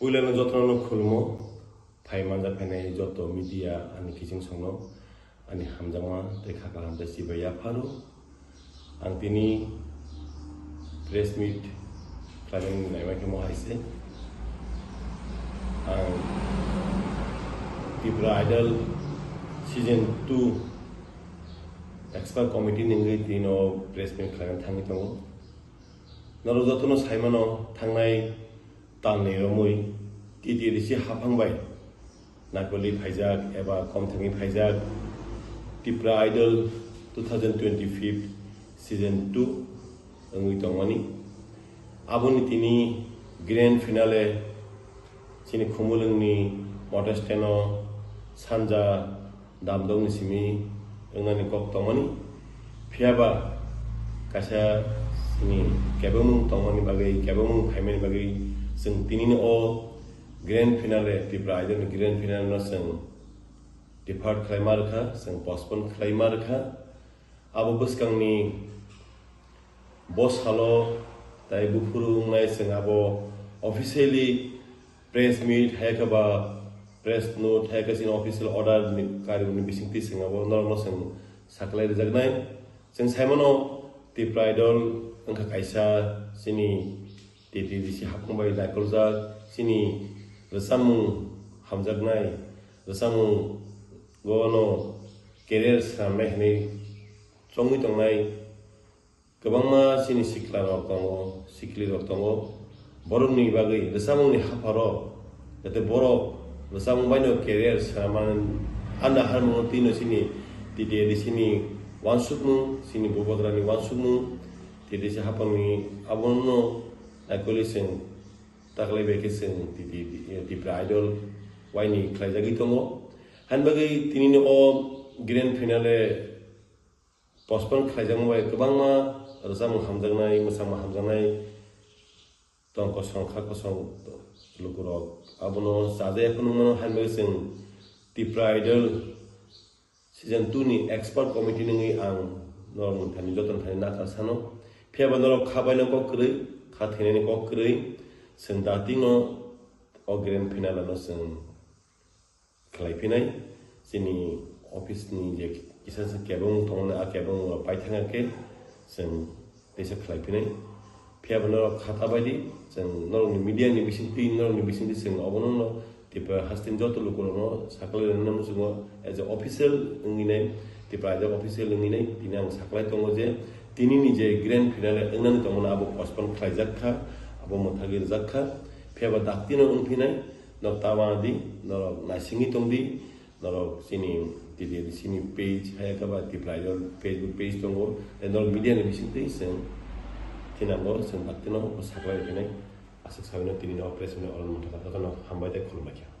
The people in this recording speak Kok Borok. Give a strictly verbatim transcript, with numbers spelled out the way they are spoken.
Puilano jotono khulmo, phai manja phainai joto media ani kiching songno ani hamjakma tei kha kaham tei chibai yapharo. Ang tini press meet khlaimani naima khe mo hai se. Ang Tripura Idol season two expert committee ni wngwi tino press meet khlaina thangwi tongo. Norok jotono saimano thangnai talni romwi T T A D C haphang bai naikoli phaijak eba komthangwi phaijak Tripura Idol two thousand twenty-five season two wngwi tongmani. Aboni tini grand finale chini Khumulwngni Motor Stand-o sanja damdokni simi wngnani kok tongmani. Phiyaba kaisa chini kebengmung tongmani bagwi, kebengmung phaimani bagwi chwng tinini o grand finale, Tripura Idol-ni grand finale-no chwng defer khlaima rwkha, chwng postpone khlaima rwkha. Abo bwskangni bo salo tai buphuru wngnai chwng abo officially press meet, hai khe ba press note, hai khe chini official order ni kariyokni bisingtwi chwng abo norokno chwng saklai rwjaknai. Chwng saimano Tripura Idol wngkha kaisa chini T T D C haphang bai naikoljak chini rwchapmung hamjaknai, rwchapmung gono career swnamnai hinwi chongwi tongnai. Kwbangma chini sikla rok tongo, sikli rok tongo. Borokni bagwi rwchapmungni hapharo, jate borok rwchapmung baino career swnamani, ani harmungo tino chini T T A D C ni uansukmung, chini Bubagrani uansukmung, T T A D C haphangni abono naikoli chwng taklai bai khe chwng T T A D C, Tripura Idol waini khlaijagwi tongo. Hain bagwi tinini o grand finale postpone khlaijakma bai kwbangma rwchapmung hamjaknai, mwsamung hamjaknai tong kosong kha kosong lukurok abono chajaya phunukmano, hain bagwi chwng Tripura Idol season two ni expert committee nungwi ang norokni thani, jotoni thani nakar sano. Phiyaba norok kha baino kok kwrwi, kha thwinani kok kwrwi, chwng datingno o grand finale no chwng khlai phinai. Chini office ni je kisa se kebeng tongmani, a kebeng rok pai thangya khe chwng teisa khlai phinai. Phiyaba norok khata bai di, chwng norokni media ni bisingtwi, norokni bisingtwi chwng obono no Tripura hasteni joto lukurokno saklai rwna muchungo as a official wngwi nai, Tripura as a official wngwi nai, tini ang saklai tongo je tini ni je grand finale wngnani tongmani abo postpone khlaijak kha, abo mwthagwi rwjak kha. Phiyaba daktino wng phinai, norok ta uana di, norok naisingwi tong di, norok chini T T A D C ni page, hai khe ba Tripura Idol Facebook page tongo, tei norok media ni bisingtwi chwng thinango, chwng daktino saklai rwphinai. Aswk sabino tini no press meet oroni mwthangkha, jotono hambai tei khulumbai kha.